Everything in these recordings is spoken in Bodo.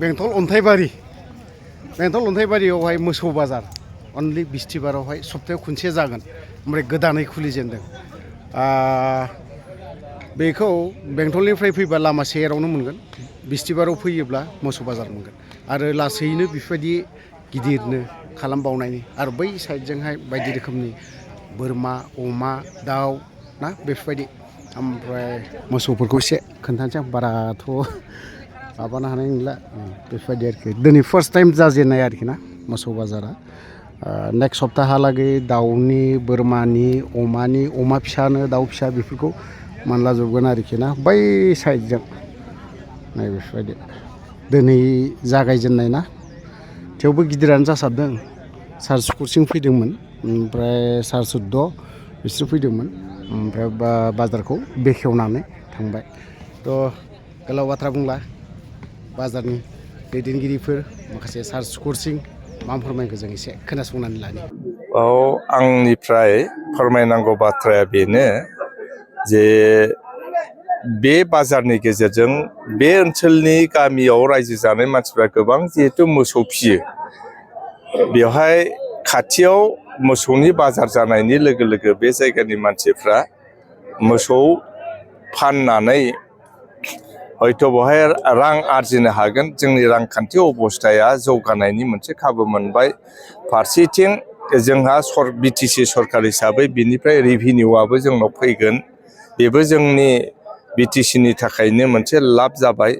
बेंटल अन्थाइबारि बेवहाय मोसौ बाजार अनलि बिस्थिबारावहाय सप्तायाव खनसे जागोन ओमफ्राय गोदानै खुलिजेनदों बेखौ बेंटलनिफ्राय फैबा लामा सेरावनो मोनगोन बिस्थिबाराव फैयोब्ला मोसौ बाजार मोनगोन आरो लासैनो बेफोरबायदि गिदिरनो खालामबावनायनि आरो बै साइडजोंहाय बायदि रोखोमनि बोरमा अमा दाउ ना बेफोरबायदि ओमफ्राय मोसौफोरखौ एसे खोन्थानोसै आं बाराथ' माबानो हानाय नंला बेफोरबायदि आरोखि दिनै फार्स्ट टाइम जाजेननाय आरोखि ना मोसौ बाजारा नेक्स्ट सप्ताहालागै दाउनि बोरमानि अमानि अमा फिसानो दाउ फिसा बेफोरखौ मोनलाजोबगोन आरोखि ना बै साइडजों नाय बेफोरबायदि दिनै जागायजेननाय ना थेवबो गिदिरानो जासाबदों सार सुकुरसिं फैदोंमोन ओमफ्राय सार सुद्द बिसोर फैदोंमोन ओमफ्राय बाजारखौ बेखेवनानै थांबाय थ' गोलाव बाथ्रा बुंला बाजारनि दैदेनगिरिफोर माखासे सार सुकुरसिं मा फोरमायखौ जों एसे खोनासंनानै लानि आंनिफ्राय फोरमायनांगौ बाथ्राया बेनो जे बे बाजारनि गेजेरजों बे ओनसोलनि गामियाव रायजो जानाय मानसिफ्रा गोबां जिहेतु मोसौ फियो बेवहाय खाथियाव मोसौनि बाजार जानायनि लोगो लोगो बे जायगानि मानसिफ्रा मोसौ फाननानै हयथ' बहाय रां आरजिनो हागोन जोंनि रांखान्थि अबस्थाया जौगानायनि मोनसे खाबु मोनबाय फारसेथिं जोंहा बिटिसि सरकार हिसाबै बिनिफ्राय रेभिनिउआबो जोंनाव फैगोन बेबो जोंनि बिटिसिनि थाखायनो मोनसे लाब जाबाय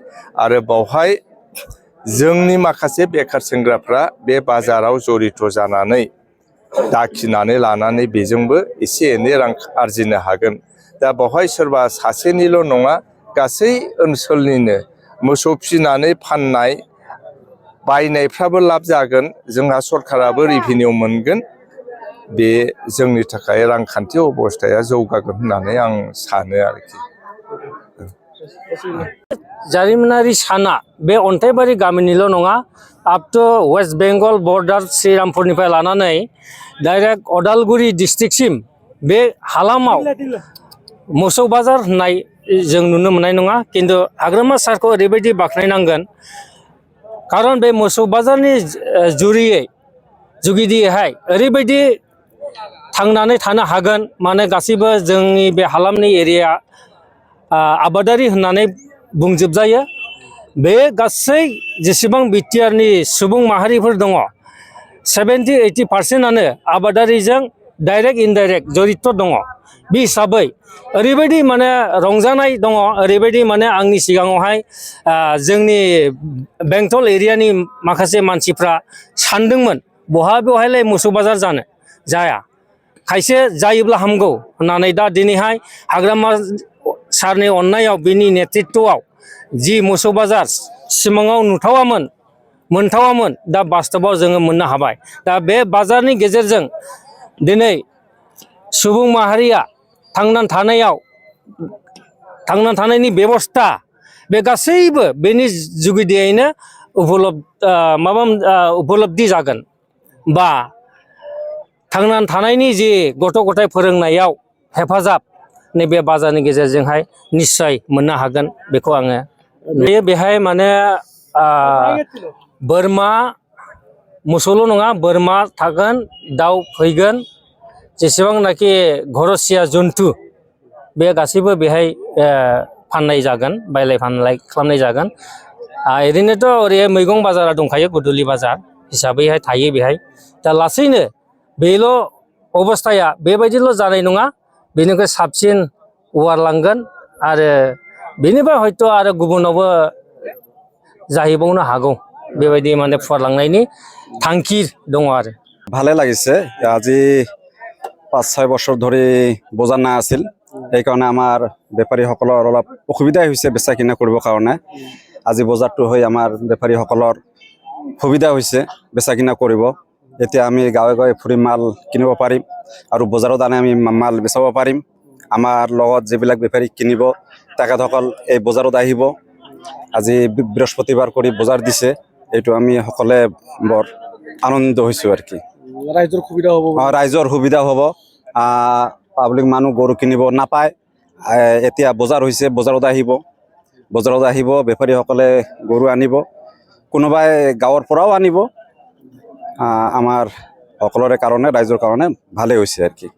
आरो बावहाय जोंनि माखासे बेखार सेंग्राफ्रा बे बाजाराव जरित जानानै दाखिनानै लानानै बेजोंबो एसे एनै रां आरजिनो हागोन दा बावहाय सोरबा सासेनिल' नङा गासै ओनसोलनिनो मोसौ फिनानै फाननाय बायनायफ्राबो लाब जागोन जोंहा सरकाराबो रेभिनिउ मोनगोन बे जोंनि थाखाय रांखान्थि अबस्थाया जौगागोन होननानै आं सानो आरोखि जारिमिनारि साना बे अन्थाइबारि गामिनिल' नङा up to West Bengal border श्रीरामपुरनिफ्राय लानानै डाइरेक्ट अदालगुरि डिस्ट्रिक्टसिम बे हालामाव मोसौ बाजार होननाय जों नुनो मोननाय नङा खिन्थु हाग्रामा सारखौ ओरैबायदि बाख्नायनांगोन खारन बे मोसौ बाजारनि जुगिदियैहाय ओरैबायदि थांनानै थानो हागोन माने गासैबो जोंनि बे हालामनि एरिया आबादारि होननानै बुंजोबजायो बे गासै जेसेबां बिटिआरनि सुबुं माहारिफोर दङ 70-80% आबादारिजों डाइरेक्ट इनडाइरेक्ट जरित दङ बे हिसाबै ओरैबायदि माने रंजानाय दङ ओरैबायदि माने आंनि सिगाङावहाय जोंनि बेंटल एरियानि माखासे मानसिफ्रा सानदोंमोन बहालाय मोसौ बाजार जानो जाया खायसे जायोब्ला हामगौ होननानै दा दिनैहाय हाग्रामा सारनि अननायाव बिनि नेतृत्वआव जि मोसौ बाजार सिमाङाव मोनथावामोन दा बास्तबाव जोङो मोननो हाबाय दा बे बाजारनि गेजेरजों दिनै सुबुं माहारिया थांनानै थानायनि बेबस्था बे गासैबो बेनि जुगिदियैनो उपलब्धि जागोन बा थांनानै थानायनि जि गथ' गथाय फोरोंनायाव हेफाजाब नैबे बाजारनि गेजेरजोंहाय निस्सय मोननो हागोन बेखौ आङो बेहाय माने बोरमा मोसौल' नङा बोरमा थागोन दाउ फैगोन जेसेबांनाखि घरसिया जन्थु बे गासैबो बेहाय फाननाय जागोन बायलाय फानलाय खालामनाय जागोन ओरैनोथ' ओरैहाय मैगं बाजारा दंखायो गुदुलि बाजार हिसाबैहाय थायो बेहाय दा लासैनो बेल' अबस्थाया बेबायदिल' जानाय नङा बेनिफ्राय साबसिन वारलांगोन आरो बेनिफ्राय हयथ' आरो गुबुनावबो जाहैबावनो हागौ बेबायदि माने फुवारलांनायनि थांखि दङ आरो ভালে লাগিছে আজি 5-6 বছৰ ধৰি বজাৰ না আছিল সেইকাৰণে আমাৰ বেপাৰীসকলৰ অলপ অসুবিধা হৈছে বেচা কিনা কৰিবৰ কাৰণে আজি বজাৰটো হৈ আমাৰ বেপাৰীসকলৰ সুবিধা হৈছে বেচা কিনা কৰিব এতিয়া আমি গাঁৱে গাঁৱে ফুৰি মাল কিনিব পাৰিম আৰু বজাৰত আনি আমি মাল বেচাব পাৰিম আমাৰ লগত যিবিলাক বেপাৰী কিনিব তেখেতসকল এই বজাৰত আহিব আজি বৃহস্পতিবাৰ কৰি বজাৰ দিছে এইটো আমি সকলে বৰ আনন্দিত হৈছো আর কি রাইজৰ সুবিধা হ'ব পাব্লিক মানুহ গৰু কিনিব নাপায় এতিয়া বজাৰ হৈছে বজাৰত আহিব বেপাৰীসকলে গৰু আনিব কোনোবাই গাঁৱৰ পৰাও আনিব আমাৰ সকলোৰে কাৰণে ৰাইজৰ কাৰণে ভালেই হৈছে আৰু কি